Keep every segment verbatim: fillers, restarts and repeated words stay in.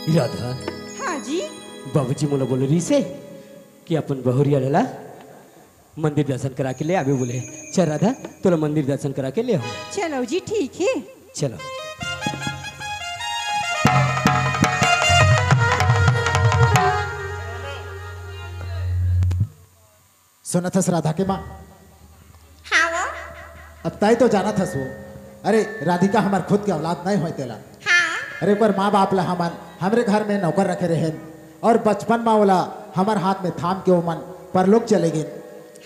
राधा। हाँ जी। बाबूजी मोला बोले रहिसे कि अपन बहुरिया ला मंदिर दर्शन करा के ले आबे बोले। चल राधा, तोला मंदिर दर्शन करा के ले आऊँ। चलो जी, ठीक है। चलो। सुनत हस राधा के माँ? हाँ वो। अब तय तो जानत हस वो। अरे, राधिका हमार खुद के औलाद नहीं होय तेला। हाँ। अरे, ओकर माँ बाप ला हमन हमरे घर में नौकर रखे रहेन और बचपन में ओला हमर हाथ में थाम के ओमन परलोक चले गेन।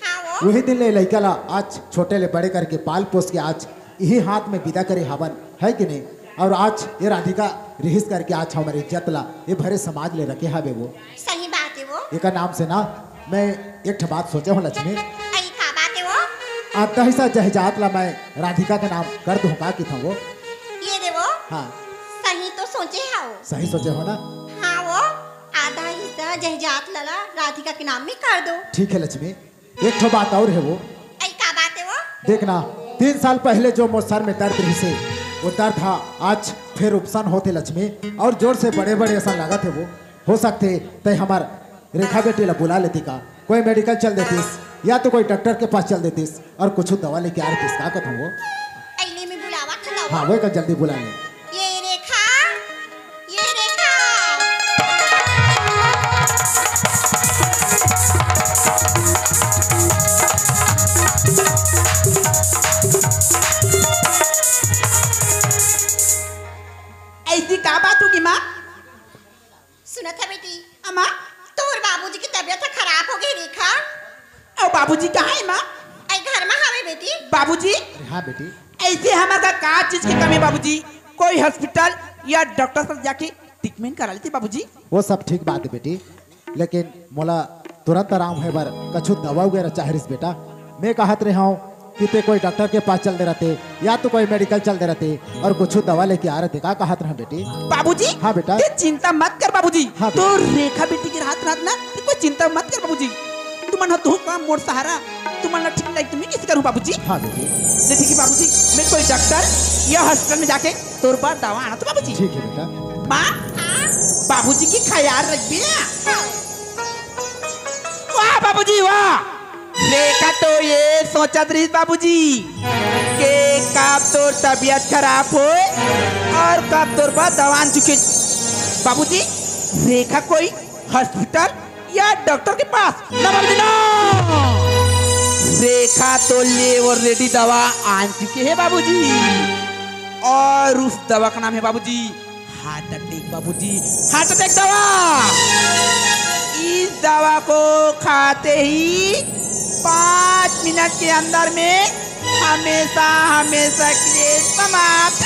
हाँ वो। वही दिन ले लइका ला आज छोटे ले बड़े करके पाल पोस के आज यही हाथ में विदा करे हावन, है कि नहीं? और आज ये राधिका रिहिस करके आज हमर इज्जत ला ये भरे समाज ले रखे हावे वो। सही बात है वो। एकर नाम से ना मैं एक ठो बात सोचे हो लक्ष्मी। अई का बात है वो? आधा हिस्सा जहजात ला मैं राधिका के नाम कर दूँ का किथों वो? ये दे वो। हाँ। सही तो सोचे हो। सही सोचे हो ना? हाँ वो, आधा हिस्सा जहजात ला राधिका के नाम में कर दो। ठीक है लक्ष्मी, एक ठो बात और है वो। अई का बात है वो? देखना, तीन साल पहले जो मोर सर में दर्द रहिसे, वो दर्द हा आज फिर उपसन होथे लक्ष्मी, और जोर से बड़े-बड़े असन लागत है वो। हो सकथे तय हमार रेखा बेटी ला बुला लेती का, कोई मेडिकल चल देतीस या तो कोई डॉक्टर के पास चल देतीस और कुछ दवा लेके आ रहीस का कथों वो। अइले में बुलावा था हाँ, वो एक जल्दी बुला ले। ये रेखा, ये रेखा। ऐसी का बात होगी माँ? सुनत है बेटी, अम्मा, तोर बाबूजी की तबीयत खराब हो गई रेखा। और बाबूजी कहाँ है माँ? आई घर में हवे बेटी। बाबूजी? अरे हाँ बेटी। ऐसे हमारे का, का चीज की कमी बाबूजी? कोई हॉस्पिटल या डॉक्टर से जाके ट्रीटमेंट करा लेती बाबूजी। वो सब ठीक बात है बेटी, लेकिन मोला तुरंत आराम होए बर कछु दवा वगैरह चाहे रहिस बेटा। मैं कहत रहे हूँ कि ते कोई डॉक्टर के पास चल दे रहते या तो कोई मेडिकल चल दे रहते और कुछ दवा लेके आ रहते, का कहत रहे बेटी? बाबूजी, हाँ बेटा। ते चिंता मत कर बाबूजी। हाँ तो बेटा। रेखा बेटी के रहत रहत ना, ते कोई चिंता मत कर बाबूजी। तुमन ह तो का मोर सहारा, तुमन ला ठीक लाइक तुम्हें किस करूँ बाबूजी? हाँ बेटी। जैसे कि बाबूजी, मैं कोई डॉक्टर या हॉस्पिटल में जाके तोर बर दवा आना तो बाबूजी। ठीक है बेटा। माँ, बाबूजी की ख्याल रखबे ना। वाह बाबूजी वाह। रेखा तो ये सोचत रहिस बाबूजी के कब तोर तबीयत खराब होए और कब तोर बर दवा आन चुके। बाबूजी, रेखा कोई हॉस्पिटल या डॉक्टर के पास ना बाबूजी ना। रेखा तो ले already दवा आन चुके है बाबूजी, और उस दवा का नाम है बाबूजी हार्ट अटैक बाबूजी, हार्ट अटैक दवा। इस दवा को खाते ही पाँच मिनट के अंदर में हमेशा हमेशा के लिए समाप्त।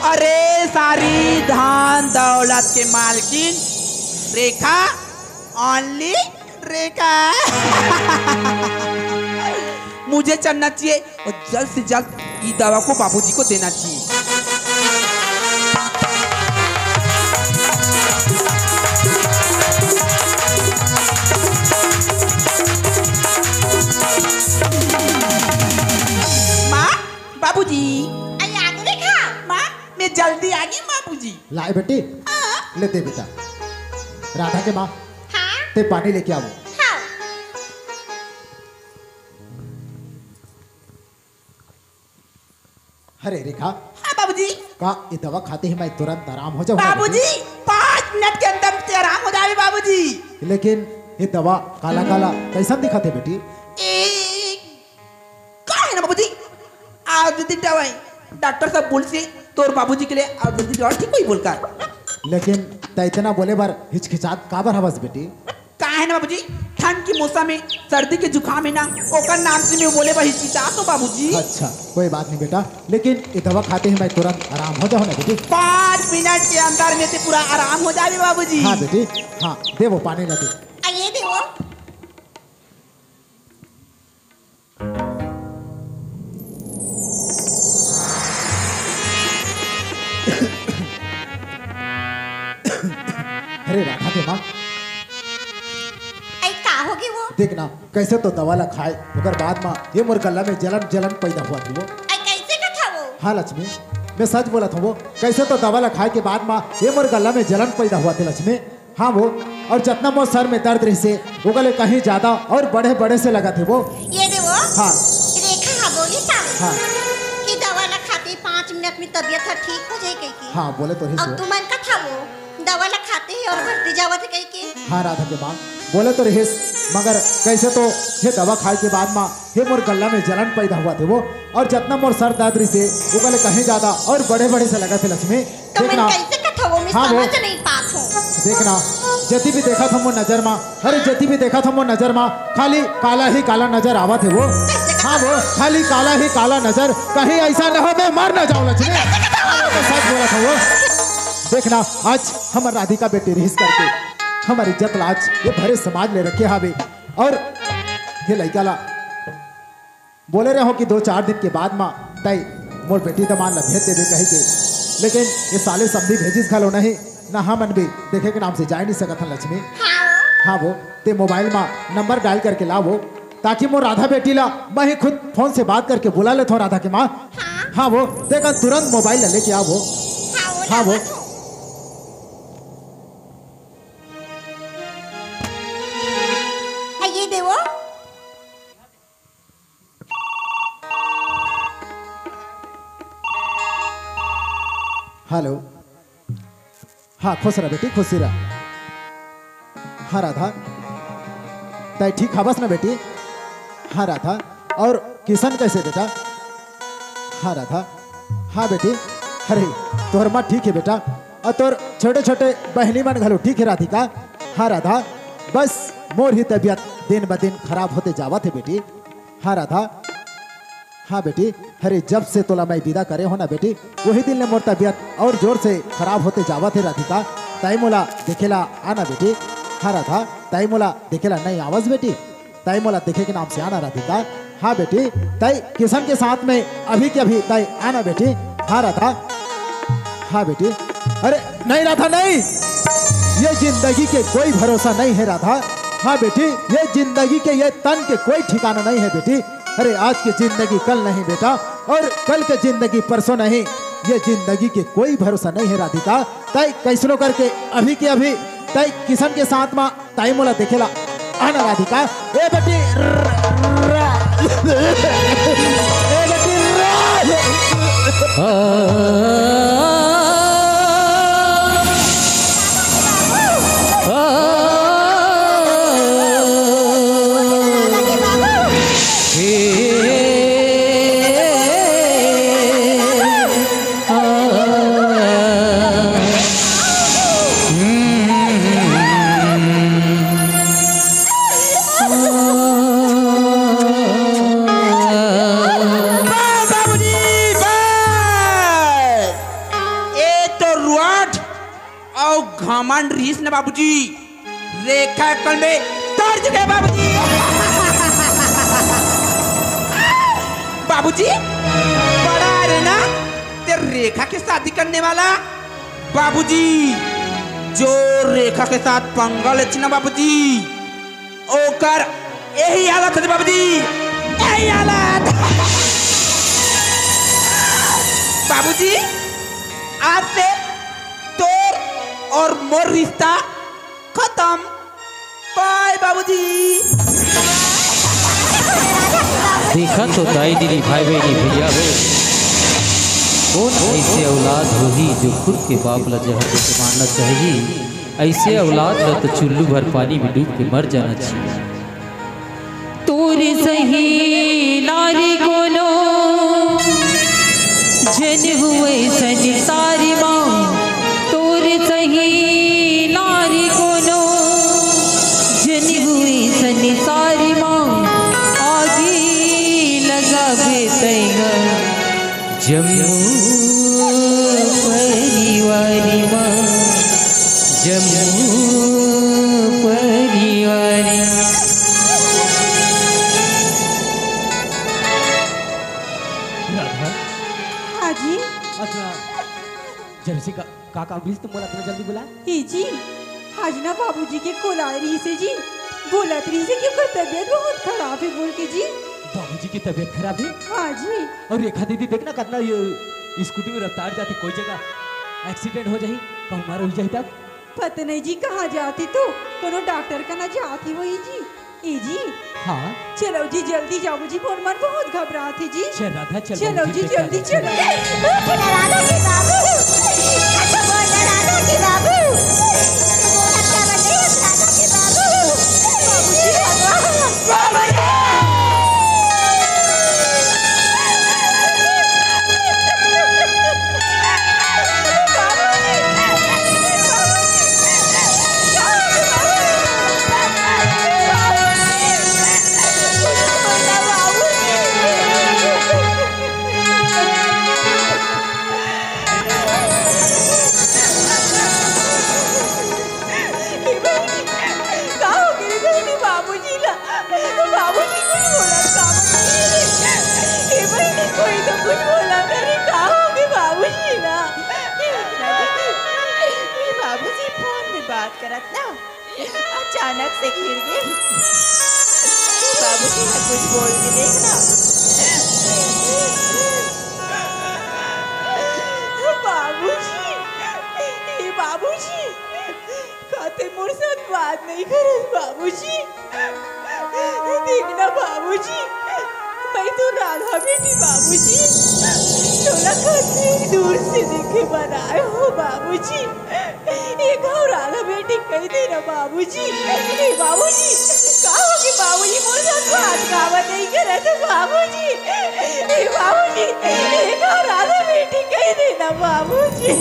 अरे सारी धन दौलत के मालकिन रेखा, only रेखा। मुझे चलना चाहिए और जल्द से जल्द ये दवा को बाबूजी को देना चाहिए। माँ, बाबूजी। अरे, आ गए रेखा। माँ, मैं जल्दी आ गई बाबूजी। लाए बेटी, हाँ। ले दे बेटा। राधा के माँ, हाँ। ते पानी लेके आओ। हाँ। अरे रेखा। हाँ बाबूजी। का ये दवा खाते ही मैं तुरंत आराम हो जाऊँ बाबूजी? पाँच मिनट के अंदर से आराम हो जावे बाबूजी। लेकिन ये दवा काला काला कैसन दिखत है बेटी? ए, का है ना बाबूजी, आयुर्वेदिक दवाई, डॉक्टर साहब बोलसे तोर बाबूजी के लिए आयुर्वेदिक दवा ठीक होई बोलकर। लेकिन तै इतना बोले बर हिचकिचात काबर हवस बेटी? का है ना बाबूजी, ठंड की मौसम में सर्दी के जुकाम है ना, ओकर नाम से मैं बोले बर हिचकिचात हों बाबूजी। अच्छा, कोई बात नहीं बेटा, लेकिन ये दवा खाते ही मैं तुरंत आराम हो जाऊँ ना बेटी। पाँच मिनट के अंदर में ते पूरा आराम हो जावे बाबूजी। हाँ बेटी, हाँ, दे वो पानी ला दे। आ, ये दे वो। अरे राधा के माँ। ऐ का होगे वो? देख ना, कैसे तो दवा ला खाए, ओकर बाद मा ये मोर गला में जलन जलन पैदा होवत हे वो। ऐ कैसे कथा वो? हाँ लक्ष्मी, मैं सच बोलत हूँ वो, कैसे तो दवा ला खाए के बाद मा ये मोर गला में जलन पैदा हुआ थे लक्ष्मी। हाँ वो, और जतना मोर सर में दर्द रहिसे, ओकर ले कहीं ज्यादा और बढ़े बढ़े से लगत हे वो। ये दे वो। हाँ। रेखा हा बोली था हाँ। कि दवा ला खाते ही पाँच मिनट में तबीयत हा ठीक हो जाए कह के। हाँ, बोले तो रहिस अब वो। तुमन का था वो, दवा ला खाते ही और बढ़ती जावत है कह के। हाँ राधा के माँ, बोले तो रहिस, मगर कैसे तो ये दवा खाए के बाद माँ हे मोर गला में जलन पैदा हुआ थे वो, और जतना मोर सर दर्द रहिसे, ओकर ले कहीं ज्यादा और बढ़े बढ़े से लगत हे लक्ष्मी। तो मैं देखना। कैसे कथो वो, मैं हाँ वो। समझ नहीं पात हूँ। देखना, जति भी देखत हो मोर नजर मा, अरे जति भी देखत हो मोर नजर मा, खाली काला ही काला नजर आवत हे वो। कैसे कथो? हाँ वो, खाली काला ही काला नजर, कहीं ऐसा न हो मैं मर न जाऊँ लक्ष्मी। कैसे कथो? हाँ, तो सच बोलत हो वो। देखना, आज हमर राधिका बेटी रहिस करके, हमर इज्जत लाज ये भरे समाज ले रखे हावे, और ये लइका ला बोले रहे हो कि दो चार दिन के बाद मा तय मोर बेटी दमान ला भेज देबे कही के, लेकिन ये साले समधी भेजिस घलो नहीं, ना हमन भी देखे के नाम से जाए नहीं सकत हन लक्ष्मी। हाँ। हाँ वो, ते मोबाइल मा नंबर डायल करके ला वो, ताकि मोर राधा बेटी ला मैं ही खुद फोन से बात करके बुला लेथो राधा के माँ। हाँ। हाँ वो, ते कल तुरंत मोबाइल ला लेके आ वो। हाँ वो, हाँ वो। लावत हूँ। ये दे वो। हेलो। हाँ, खुश रह बेटी, खुश रह। हाँ राधा, तय ठीक हवस ना बेटी? हाँ राधा, और किशन कैसे बेटा? हाँ राधा, हाँ बेटी, अरे तोहर माँ ठीक है बेटा, और तोर छोटे छोटे बहनी मन घलो ठीक है राधिका? हाँ राधा, बस मोर ही तबीयत दिन ब दिन खराब होते जावत है बेटी। हाँ राधा, हाँ बेटी, अरे जब से तोला मैं विदा करे हो ना बेटी, वही दिन ले मोर तबीयत और जोर से खराब होते जावत है राधिका। तय मोला देखेला आना बेटी। हाँ राधा, तय मोला देखेला नहीं आवस बेटी, तय मोला देखे के नाम से आना राधिका। हाँ बेटी, तय किशन के साथ में अभी के अभी तय आना बेटी। हाँ राधा, हाँ बेटी। अरे नहीं राधा नहीं, ये जिंदगी के कोई भरोसा नहीं है राधा। हाँ बेटी, ये जिंदगी के, ये तन के कोई ठिकाना नहीं है बेटी। अरे आज की जिंदगी कल नहीं बेटा, और कल की जिंदगी परसों नहीं, ये जिंदगी के कोई भरोसा नहीं है राधिका। तय कैसनो करके अभी के अभी तय किशन के साथ मा तय मोला देखेला आना राधिका। ए बेटी, ए बेटी, ए तो रुआट अउ घमंड रहिस न बाबूजी, रेखा कल में तोर चुके बाबूजी। बाबूजी, बड़ा रे ना, ते रेखा के शादी करने वाला बाबूजी, जो रेखा के साथ पंगा लेच ना बाबूजी, ओकर यही हालत होथे बाबूजी, यही हालत। बाबूजी, आज से तोर और मोर रिश्ता खतम। बाय बाबूजी। देखा तो दाई दीदी भाई बहनी भैया हो, कौन ऐसे औलाद होही जो खुद के बाप ला जहर दे के मारना चाही? ऐसे औलाद ला तो चुल्लू भर पानी में डूब के मर जाना चाहिए। तोर सही नारी कोनो जन हुए संसार मा, तोर सही नारी कोनो जन हुए संसार मा, आगी लगाबे तैं ह जम्मू परिवार मा, जम्मू परिवार। राधा, हाँ जी। अच्छा, जर्सी का, का काम रहिस तुम मोला इतना जल्दी बुलाए? ए जी, आज ना बाबूजी के कोलाई रहिसे जी, बोलत रहिसे कि ओकर तबीयत बहुत खराब है बोल के जी। बाबूजी की तबीयत खराब है? हाँ जी। और रेखा दीदी देखना कितना ये स्कूटी में रफ्तार जाथे, कोई जगह एक्सीडेंट हो जाही, कहूँ मार हो जाही तब? पता नहीं जी, कहाँ जाती तू? कोनो डॉक्टर कना जाती होही जी। ए जी, हाँ। चलो जी, जल्दी जाओ जी, मोर मन बहुत घबरात हे जी। चल राधा, चल चलो बाबूजी, जी, देख जल्दी राधा। चलो। उठ ना राधा के बाबू, अच्छा बोल ना राधा के बाबू, अच्छा बोल ना राधा के बाबू, बाबूजी भगवान। का हो गे रे बहिनी, बाबूजी ला? बाबूजी कुछ बोला का? ए बहिनी, कोई तो कुछ बोला ना रे, का हो गे बाबूजी ला? ए बाबूजी फोन में बात करत ना, अचानक से गिर गे। बाबूजी ला कुछ बोल के देख ना। बाबूजी, ए बाबूजी, का तैं मोर संग बात नइ करस बाबूजी? देख ना बाबूजी, मैं तो राधा बेटी बाबूजी, तोला कतनी दूर से देखे बर आए हों बाबूजी। ए घाव राधा बेटी कहि दे ना बाबूजी। ए बाबूजी, का हो गे बाबूजी, मोर संग बात काबर नइ करत हस बाबूजी? ए बाबूजी, ए घाव राधा बेटी कहि दे ना बाबूजी।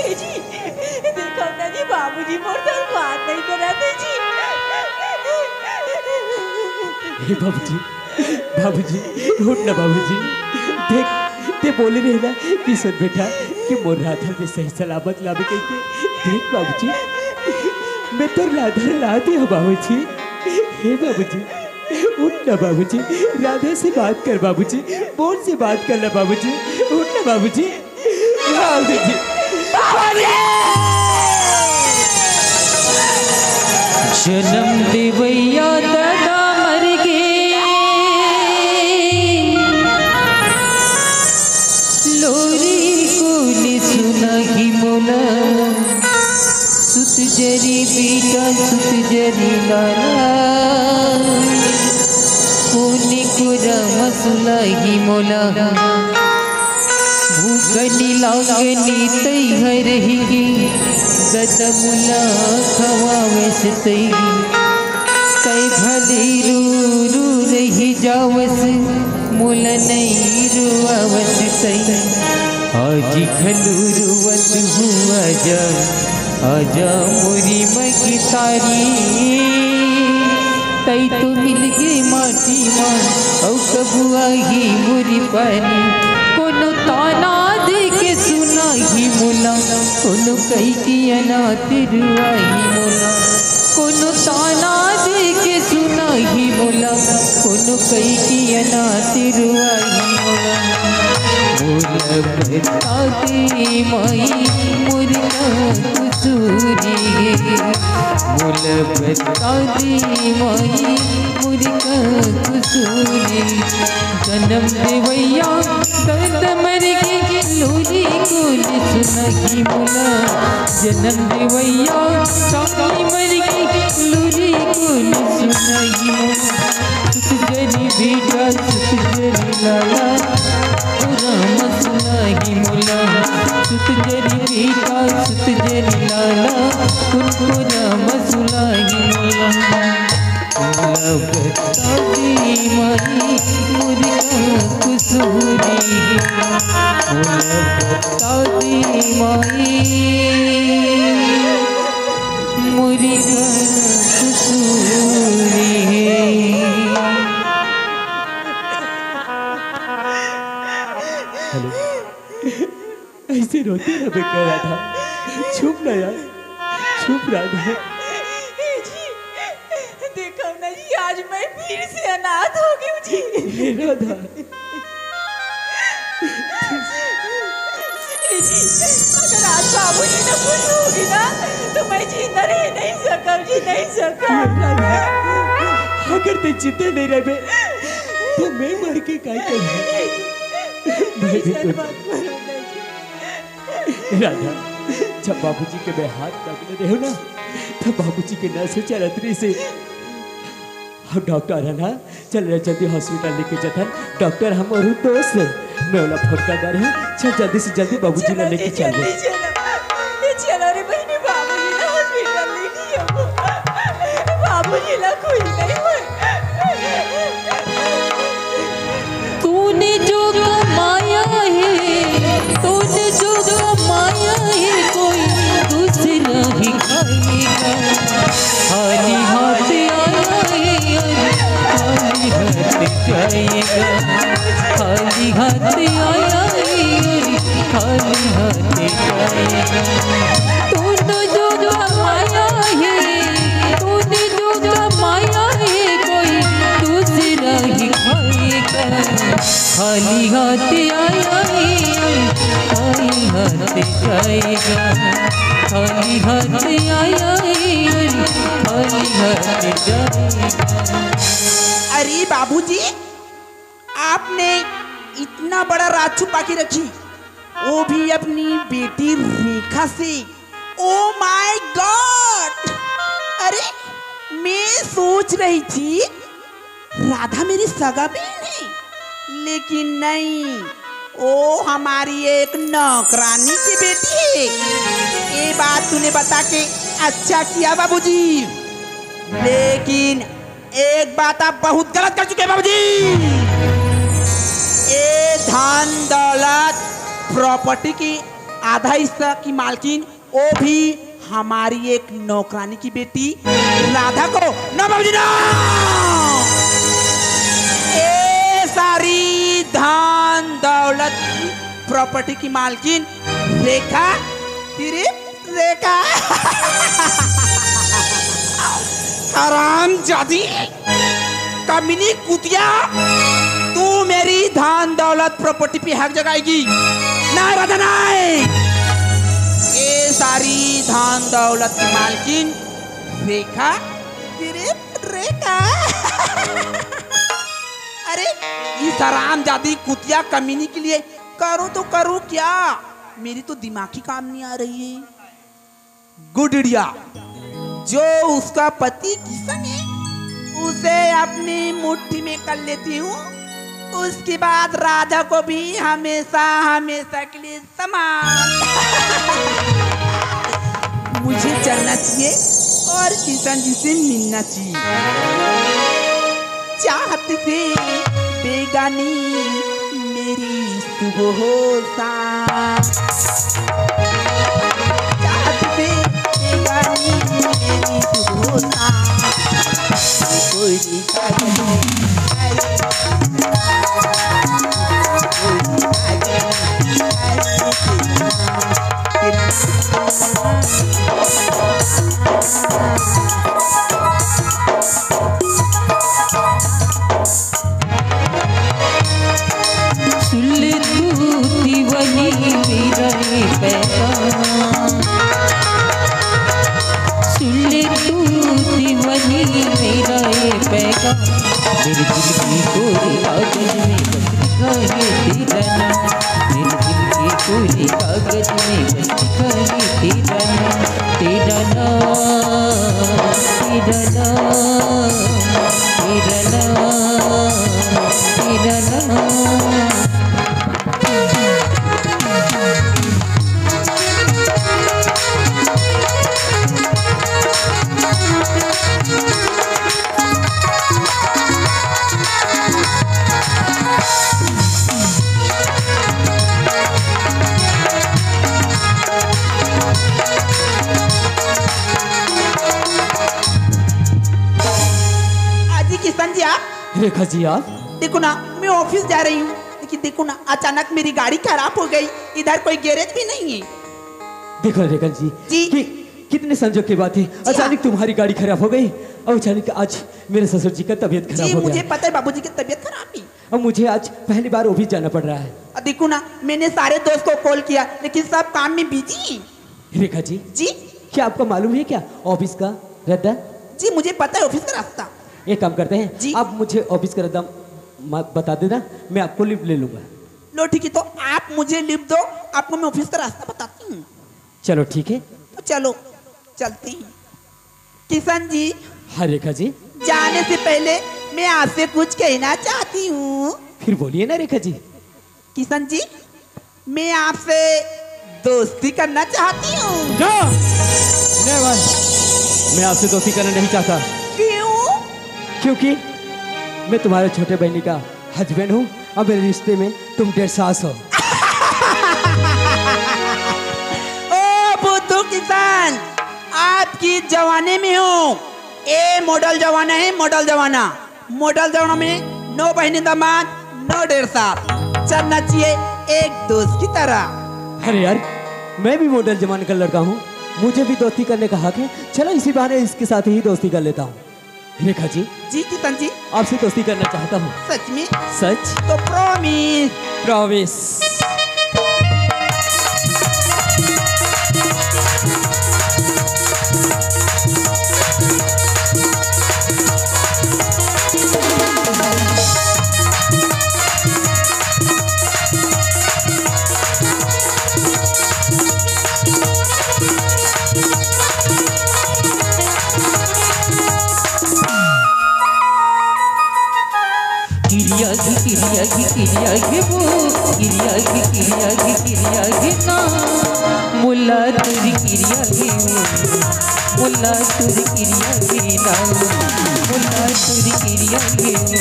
ए जी, देखव ना जी, बाबूजी मोर संग बात नइ करत हे जी। हे बाबूजी, बाबूजी, उठ ना बाबूजी। देख, तैं बोले रहे ना किशन बेटा कि मोर राधा ल सही सलामत लाबे कहिके। देख बाबूजी, मैं तोर राधा ला दे हँव बाबूजी। हे बाबूजी, उठ ना बाबूजी, राधा से बात कर बाबूजी, मोर से बात कर ना बाबूजी, उठ ना बाबूजी। बाबूजी, बाबूजी। जनम देवइया ददा मर गे, लोरी कोन सुनाही मोला। सुत जरी बेटा, सुत जरी लाला, कोन कोरा म सुलाही मोला। भूख नी लागे नी तैं घर ही, ददा मोला खवावस तैं। तैं भले रू रू रहि जावस, मोला नइ रुवावस तैं। आज घलो रोवत हँव, आजा, आजा मोरी महतारी। तैं तो मिल गे माटी मा, अउ कब आही मोरी पारी। कोनो ताना दे के सुनाही मोला, कोनो कहि के अनाथ रुवाही मोला। कोनो ताना दे के सुनाही मोला, कोनो कहि के अनाथ रुवाही मोला। मोला बता दे माई मोर का कसूरी हे, मोला बता दे माई मोर का कसूरी। जनम देवइया ददा मर गे, लोरी कोन सुनाही मोला। जनम देवइया ददा मर गे, लोरी कोन सुनाही मोला। सुत जरी बेटा, सुत जरी लाला, कोरा म सुलाही मोला। सुत जरी बेटा, सुत जरी लाला, कोन कोरा म सुलाही मोला। मोला बता दे माई मोर का कसूरी हे, मोला बता दे माई मोर का कसूरी हे। हेलो। अइसे रोते रहिबे का राधा? चुप ना यार, चुप राधा। ए जी, देखव ना जी, आज मैं फिर से अनाथ हो गेंव जी। हे राधा। ए जी, अगर आज बाबूजी ला कुछ होगे ना, तो मैं जिंदा रह नइ सकंव जी, नइ सकंव। हे राधा, अगर तैं जिंदा नइ रहिबे, त मैं मर के काय करूँ? मैं भी ऐसा कुछ मत बोलो दाई। राधा, जब बाबूजी के मैं हाथ पकड़े रहे ना, तब बाबूजी के नस चलत रहिसे। अब डॉक्टर हे ना, चल रे, जल्दी हॉस्पिटल लेके जाथन। डॉक्टर हमर दोस्त हे, मैं ओला फोन कर दे रहे हूँ। चल जल्दी से जल्दी बाबूजी ला लेके चल रे। चलो, चलो रे बहिनी, बाबूजी ला हॉस्पिटल लेके जाओ। बाबूजी ला कोई नहीं होय। तूने जो कमाया है, तूने जो कमाया है, कोई दूसरा ही खाएगा। खाली हाथ आया है, खाली हाथ जाएगा। खाली हाथ आया है, खाली हाथ जाएगा। तूने जो कमाया है, तूने जो कमाया है, कोई दूसरा ही खाएगा। खाली हाथ आया है, खाली हाथ जाएगा। खाली हाथ आया है, खाली हाथ जाएगा। अरे बाबूजी, आपने इतना बड़ा राज छुपा के रखी, वो भी अपनी बेटी रेखा से। Oh my God! अरे, मैं सोच रही थी राधा मेरी सगा बहन है, लेकिन नहीं, वो हमारी एक नौकरानी की बेटी है। ये बात तूने बता के अच्छा किया बाबूजी, लेकिन एक बात आप बहुत गलत कर चुके हैं बाबूजी। ये धन दौलत प्रॉपर्टी की आधा हिस्सा की मालकिन, वो भी हमारी एक नौकरानी की बेटी राधा को। ना बाबूजी ना, ये सारी धन दौलत की प्रॉपर्टी की मालकिन रेखा, सिर्फ रेखा। हराम जादी, कमीनी कुतिया, तू मेरी धन दौलत प्रॉपर्टी पे हक जगाएगी? नहीं राधा नहीं। ये सारी धन दौलत की मालकिन रेखा, सिर्फ रेखा। अरे, इस हराम जादी कुतिया कमीनी के लिए करूं तो करूं क्या? मेरी तो दिमाग ही काम नहीं आ रही है। गुडड़िया, जो उसका पति किशन है, उसे अपनी मुट्ठी में कर लेती हूँ। उसके बाद राधा को भी हमेशा हमेशा के लिए समान। मुझे चलना चाहिए और किशन जी से मिलना चाहिए। चाहत से बेगानी मेरी सुबह हो सा। चाहत से बेगानी मेरी सुबह हो सा। कोई कागज नहीं। सुन ले तू दीवानी मेरा ये पैगाम, सुन ले तू दीवानी मेरा ये पैगाम। मेरे दिल की कोरी कागज में बस लिखा है तेरा नाम, मेरे दिल की कोरी कागज में बस लिखा है तेरा नाम, तेरा नाम, तेरा नाम, तेरा नाम, तेरा नाम। अजी किशन जी आप, रेखा जी आप। देखो ना, मैं ऑफिस जा रही हूँ, लेकिन देखो ना, अचानक मेरी गाड़ी खराब हो गई। इधर कोई गैरेज भी नहीं है। देखो रेखा जी, जी। कि, कितने संजोग की बात है, जी हाँ। अचानक तुम्हारी गाड़ी खराब हो गई और अचानक आज मेरे ससुर जी का तबीयत खराब जी, हो गया। मुझे पता है बाबूजी की तबीयत खराब है। और मुझे आज पहली बार ऑफिस जाना पड़ रहा है। और देखो ना, मैंने सारे दोस्त को कॉल किया, लेकिन सब काम में बिजी। रेखा जी, जी। क्या आपको मालूम है क्या ऑफिस का रद्दा? जी, मुझे पता है ऑफिस का रास्ता। एक काम करते हैं, जी। आप मुझे ऑफिस का रद्दा बता देना, मैं आपको लिफ्ट ले लूंगा। लो ठीक है, तो आप मुझे लिफ्ट दो, आपको मैं ऑफिस का रास्ता बताती हूँ। चलो ठीक है। तो चलो, चलते हैं। किशन जी। हाँ रेखा जी। जाने से पहले मैं आपसे कुछ कहना चाहती हूँ। फिर बोलिए ना रेखा जी। किशन जी, मैं आपसे दोस्ती करना चाहती हूँ। जा। नहीं भाई, मैं आपसे दोस्ती करना नहीं चाहता। क्यों? क्योंकि मैं तुम्हारे छोटे बहनी का हस्बैंड हूँ और मेरे रिश्ते में तुम डेढ़ सास हो। ओ बुद्धू किसान, आपकी जवानी में हूँ। ए मॉडल जमाना है, मॉडल जमाना। मॉडल जमाना में नो बहनी दामाद, नो डेढ़ सास। चलना चाहिए एक दोस्त की तरह। अरे यार, मैं भी मॉडल जमाने का लड़का हूँ, मुझे भी दोस्ती करने का हक है। चलो इसी बहाने इसके साथ ही दोस्ती कर लेता हूँ। रेखा जी। जी किशन जी। आपसे दोस्ती करना चाहता हूँ। सच में? सच। तो प्रॉमिस। प्रॉमिस। किरिया घे, किरिया घे, किरिया घे वो, किरिया घे, किरिया घे, किरिया घे ना। मोला तोर किरिया घे वो, मोला तोर किरिया घे ना। मोला तोर किरिया घे वो,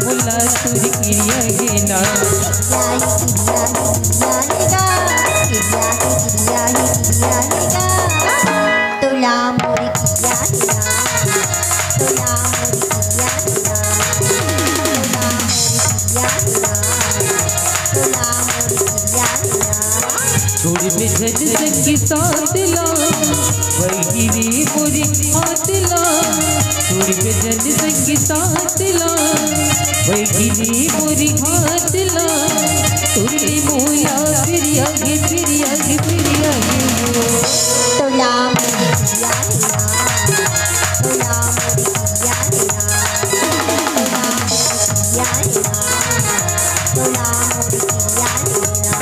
मोला तोर किरिया घे ना। तोला मोर किरिया हे ना, तोला मोर किरिया हे ना, तोला मोर किरिया हे ना, तोला मोर किरिया हे ना। छोड़ दे झन संगी साथ ला, वही रे मोर हाथ ला। छोड़ दे झन संगी साथ ला, वही रे मोर हाथ ला। तोर ले मोला पिरिया घे, पिरिया घे, पिरिया घे वो। तोला मोर किरिया हे ना, तोला मोर किरिया हे ना, तोला मोर किरिया हे ना, तोला मोर किरिया हे ना।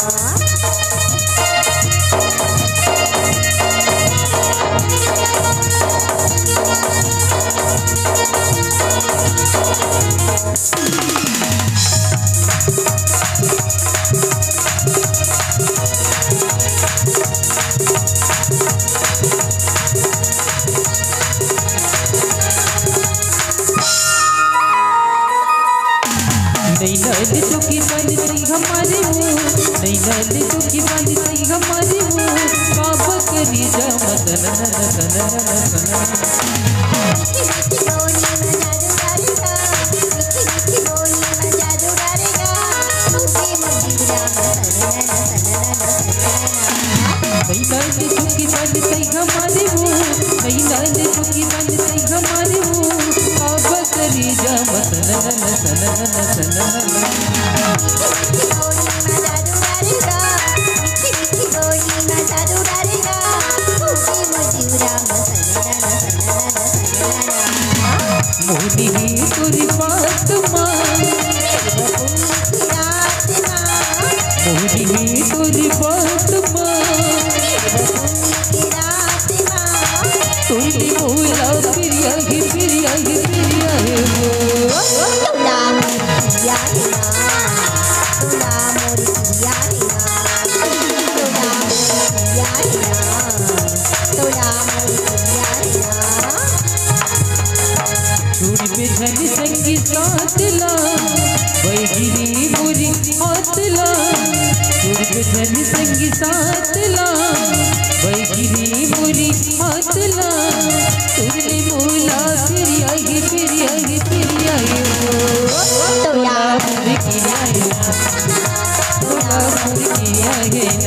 नैना ले चुकी बन गई हमारी वो, नैना ले चुकी बन गई हमारी वो, बाबा करी जा मदन नन नन नन नन। नैना ले चुकी बन गई हमारी वो, नैना ले चुकी बन गई हमारी वो, बाबा करी जा मदन नन नन नन नन। मोरी ही तोरी बात मा, मोरी ही तोरी बात मा, तोरी मोला पिरिया घे, पिरिया घे, पिरिया घे वो। छोड़ दे झन संगी साथ ला, वही रे मोरी हाथ ला। छोड़ दे झन संगी साथ ला, वही रे मोरी हाथ ला। तोर ले मोला पिरिया घे, पिरिया घे, पिरिया घे वो। तोला मोर किरिया घे ना, तोला मोर किरिया घे ना।